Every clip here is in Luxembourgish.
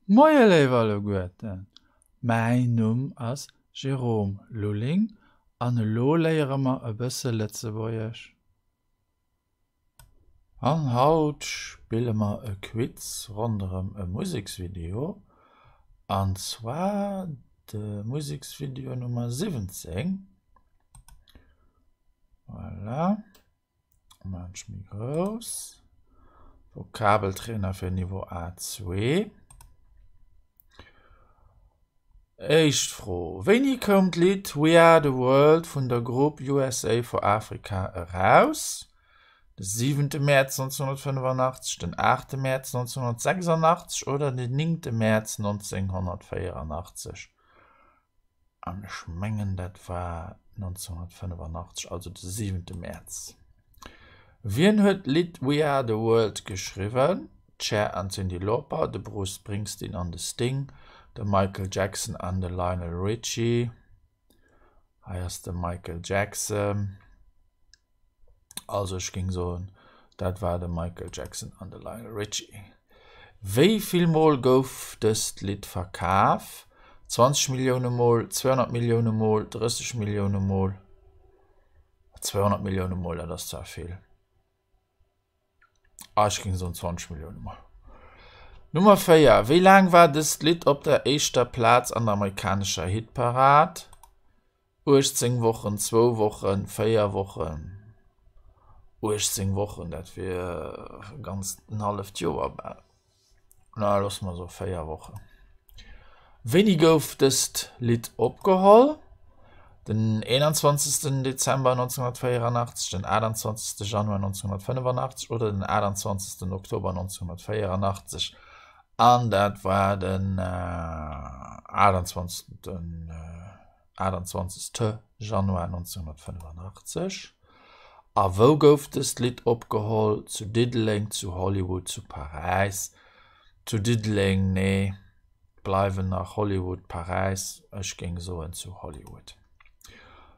Moie léif alleguerten, mäin Numm ass Jérôme Lulling an elo léiere mer e bësse Lëtzebuergesch. An haut spille mer e Quiz ronderëm e Museksvideo, an zwar de Museksvideo Nummer 17. Voilà. Maan ech méi grouss. Vokabeltrainer fir Niveau A2. Éischt Fro, Wéini koum d'Lidd We Are The World vun der Grupp USA for Africa eraus? De siwente Mäerz 1985, den aachte Mäerz 1986 oder den néngte Mäerz 1984? An ech mengen dat war 1985, also de siwente Mäerz. Wien huet d'Lidd We Are The World geschriwwen? D'Cher an d'Cyndi Lauper, de Bruce Springsteen an de Sting, de Michael Jackson an de Lionel Richie. Hei ass de Michael Jackson. Also ech géing soen, dat war de Michael Jackson an de Lionel Richie. Wéi vill Mol gouf dëst Lidd verkaf? 20 Millioune Mol, 200 Millioune Mol, 30 Millioune Mol? 200 Millioune Mol, dat ass zwar vill. Ah, ech géing soen 20 Millioune Mol. Nummer 4, Wéi laang war dëst Lidd op der éischter Plaz an der amerikanescher Hitparad? 18 Wochen, zwou Wochen, 4 Wochen, 18 Wochen, dat wier e ganzt, en halleft Joer bal. Na, loosse mer soe 4 Wochen. Wéini gouf dëst Lidd opgeholl? Den 21. Dezember 1984, den 28. Januar 1985 oder den 28. Oktober 1984? An dat war den 28. 28 Januar 1985. A wou gouf dëst Lidd opgeholl? Zu Diddeleng, zu Hollywood, zu Paräis? Zu Diddeleng, nee, bleiwen nach Hollywood, Paräis. Ech géing soen zu Hollywood.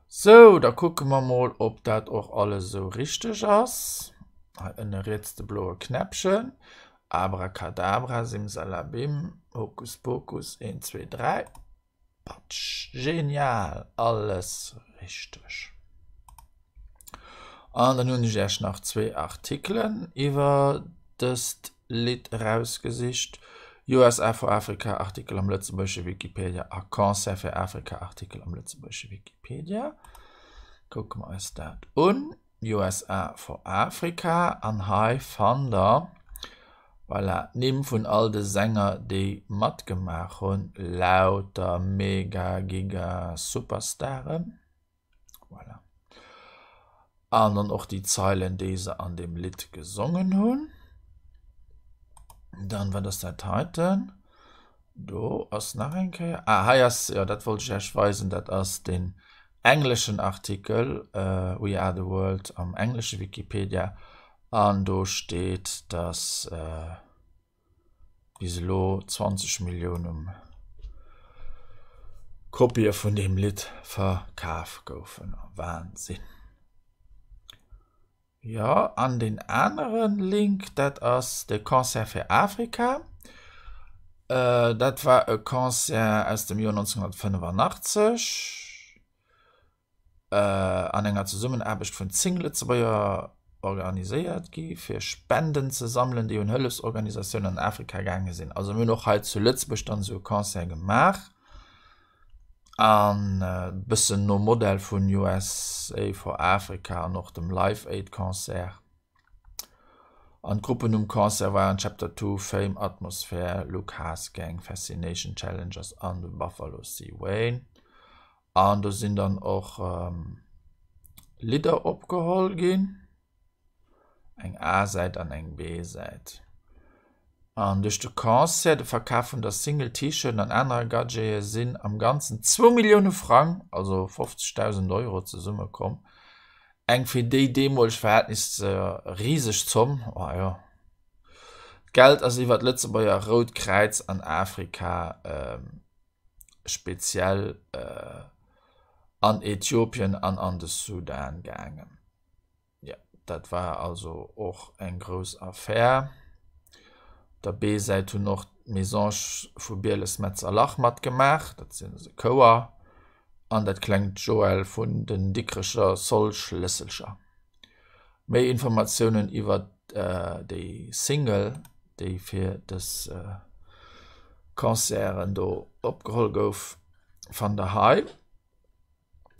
Sou, da kucke mer mol, ob dat och alles esou richteg ass. Hei ënne riets de bloe Knäppchen. Abracadabra, Simsalabim, Hokuspokus, 1, 2, 3. Patsch, genial, alles richteg. An dann hunn ech Iech nach zwee Artikelen iwwer dëst Lidd erausgesicht, USA for Africa, Artikel am lëtzebuergesche Wikipedia a Concert fir Afrika, Artikel am lëtzebuergesche Wikipedia. Kucke mer eis dat un. USA for Africa an hei fannt der, voilà, d'Nimm vun all de Sänger déi matgemaach hunn, lauter mega giga Superstaren, voilà, an dann och déi Zeilen déi se an deem Lidd gesongen hunn. Dann wat ass dat heiten? Do ass nach eng Kéier, ah hei ass, jo dat wollt ech iech weisen, dat ass den engleschen Artikel We Are The World am englesche Wikipedia an do steet, dass bis elo 20 Millioune Kopië vun deem Lidd verkaf goufen. Wahnsinn! Jo, an deen anere Link, dat ass de Concert fir Afrika. Dat war e Concert aus dem Joer 1985 an enger Zesummenaarbecht vun 10 Lëtzebuerger organiséiert gi fir Spenden ze sammelen, déi un Hëllefsorganisatiounen an Afrika gaange sinn. Also mir hunn och hei zu Lëtzebuerg dann esou e Concert gemaach. An e bëssen nom Modell vun USA for Africa an och dem Live Aid Concert. An d'Gruppen um Concert waren Chapter Two, Fame, Atmosphär, Luke Haas Gang, Fascination, Challengers an de Buffalo C. Wayne. An do sinn dann och Lidder opgeholl ginn. Eng A-Säit an eng B-Säit. An duerch de Concert, de Verkaf vun der Single, T-Shirten an anere Gadgete sinn am Ganzen zwou Millioune Frang, also 50.000 Euro, zesummekomm. Eng fir déi deemoleg Verhältnisser riseg Zomm. Oh jo. D'Geld ass iwwer d'Lëtzebuerger Rout Kräiz an Afrika speziell an Äthiopien an an de Sudan gaangen. Jo, dat war also och eng grouss Affär. Op der B-Säit hunn och D'Mésanges vu Bieles-Metzerlach matgemaach, dat sinn e Chouer, an dat klengt Joël vun den Dikrecher Sollschlësselcher. Méi Informatiounen iwwer déi Single, déi fir dës Concerten do opgeholl gouf, fannt der hei.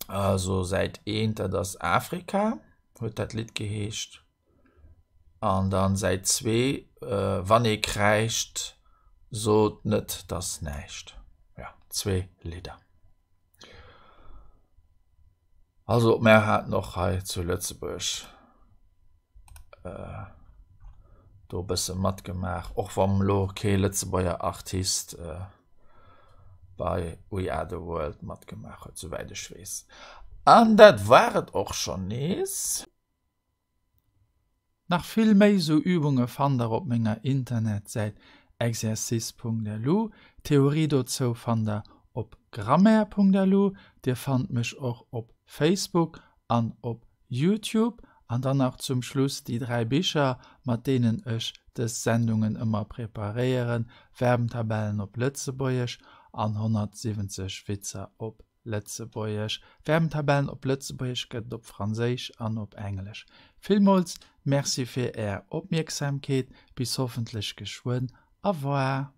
Also Säit eent, dat ass Afrika, huet dat Lidd geheescht. An dann Säit zwee, Wann ee kräischt, sot net 't ass näischt. Jo, zwee Lidder. Also mär haten och hei zu Lëtzebuerg do e bësse matgemaach, och wann elo kee Lëtzebuerger Artist bei We Are The World matgemaach huet, souwäit ech weess. An dat war et och schonn nees. Nach vill méi sou Übunge fannt der op menger Internetsäit exercice.lu. D'Theorie dozou fannt der op grammaire.lu. Dir fannt mech och op Facebook an op Youtube. An dann nach zum Schluss déi 3 Bicher, mat deenen ech dës Sendungen ëmmer preparéieren, Verbentabellen op Lëtzebuergesch an 170 Witzer op Lëtzebuergesch. Verbentabellen op Lëtzebuergesch gëtt et op Franséisch an op Englesch. Villmools Merci fir Är Opmierksamkeet. Bis hoffentlech geschwënn. Au revoir.